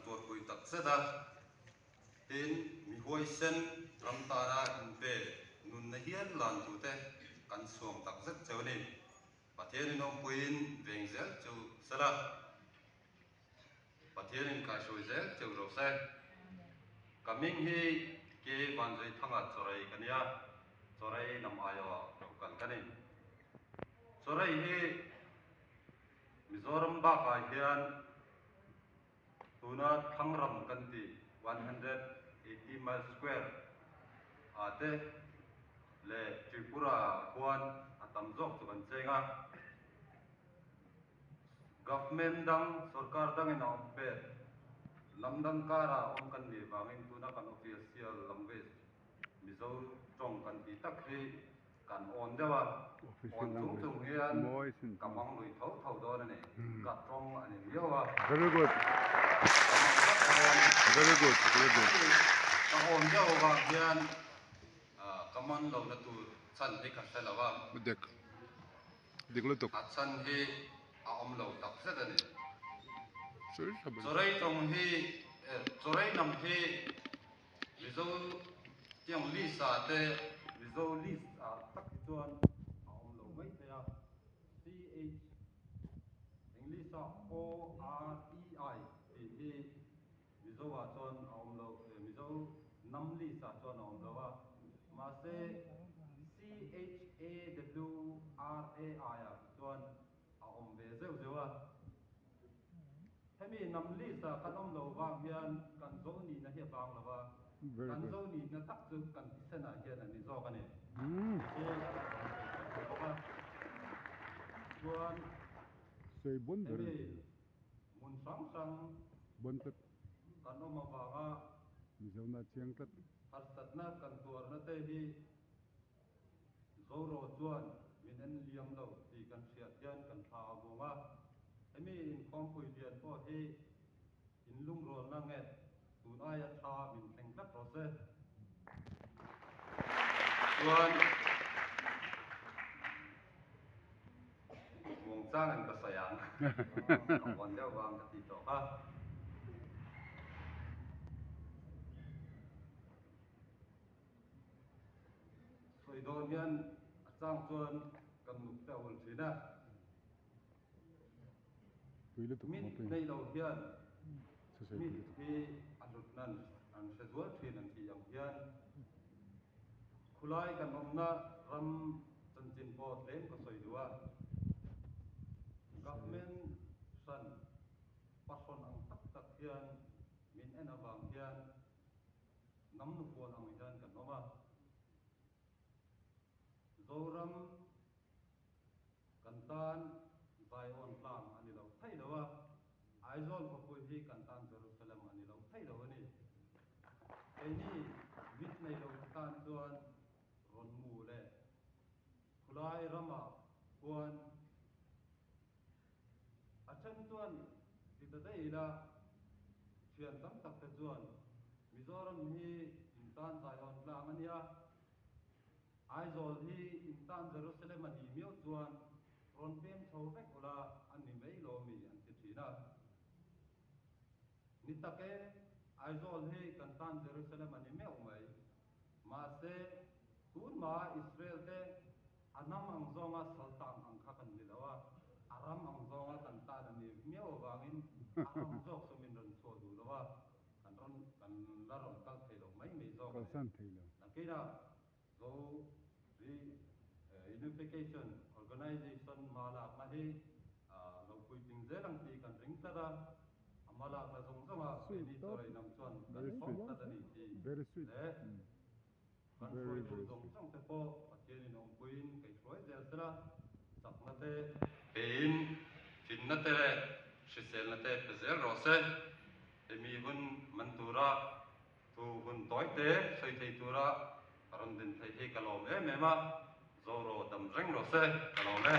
tuarpui tak zet a. Tin, mi huaisen ram tana inpe nunna hial lantute kan chhuang tak zet cheu a ni. Pathianin awmpuiin veng zel chu sela. Pathianin kaihruai zel cheu rawh se. Ka hming hi Ke Vanzuithanga Chawrei ka nia, Chawrei lam aiawh lo kal ka ni. Chawrei hi Mizoram bakah hian tuna Thlangram kan tih 180 mile square ah te leh Tripura ah khuan a tam zawk chu kan cheng a. Government dang, sorkar dangin a awm pek, lam dang karah awm kan nih vangin tuna kan official language Mizo tawng kan tih tak hi kan awn deuh a, awn chung chung hian ka hmang lui tho tho dawn a ni, ka tawng a ni miau a. Very good. Very good, very good. Ka awn deuh avang hian ka man lohna tur chhan hi ka hre lo a. Dik. Dik lutuk. A chhan hi a awm lo tak zet a ni. Chawrei tawng hi, chawrei lam hi Mizo tiang list ah te, Mizo list ah tak hi chuan a awm lo mai thei a. CH English ah OREI tih hi Mizo ah chuan a awm lo, Mizo hnam list ah chuan a awm lo a, mahse CHAWRAI ah chuan a awm ve zeuh zeuh a. Hemi hnam list ah kan awm lo vang hian kan zo nihna hi a bang lo a, kan zo nihna tak chu kan thisen ah hian a ni zawk a ni. Tih hi kan sawi tel ve bawk a. Chuan hemi hmun hrang hrang kan awm avanga harsatna kan tuarna te hi Zoro chuan min en liam lo tih kan hriat hian kan thla a vung a. Hemi inkhawmpui lian pawh hi inlungrualna nge tun aia tha min thleng tlat rawh se. Chuan Muangchangin ka sawi ang. Ka huan deuh vang ka ti tawh kha. Sawi dawn hian a chang chuan kan nuk te a ul thin a. Mit nei lo hian mit hi a hlut nan an hre zual thin an tih ang hian khulai kan awmna ram chanchin pawh tlem ka sawi duh a. Government hran pahrawn ang tak tak hian min en avang hian hnam nufual ang hian kan awm a. Zoram kan tan Zion tlang a ni lo thei lo a, Aizawl khawpui hi kan tan Jerusalem a ni lo thei lo a ni. Keini mit nei lo te tan chuan rawn mu leh khulai ramah khuan A then chuan ti ta daih ila, thian tam tak te chuan Mizoram hi in tan Zion tlang a nia, Aizawl hi in tan Jerusalem a nih miau chuan rawn pem chho vek ula a ni mai lo mi an ti thin a. Ni tak e, Aizawl hi kan tan Jerusalem a ni meuh mai. Mahse, tunhma Israel te a hnam ang zawnga sal tang ang kha kan ni lo a, a ram ang zawnga kan tan a ni miau avangin a ram zawk chu min rawn chhuah duh lo a, kan rawn kan la rawn kal thei lo mai mai zawk a ni. Nakinah Zo Reunification Organization hma lakna hi lo puitling zel ang tih kan ring tlat a, a hma lakna zawng zawnga keini chawrei lam chuan kan sawm tlat a ni tih leh kan hruaitu zawng zawng te pawh Pathianin awmpuiin kaihhruai zel sela, chakna te pein finna te leh hriselna te pe zel rawh se. Hemi hun man tura Thu hun tawi te sawi thei tura rawn din theih hi ka lawm em em a, Zoro dam reng rawh se, ka lawm e.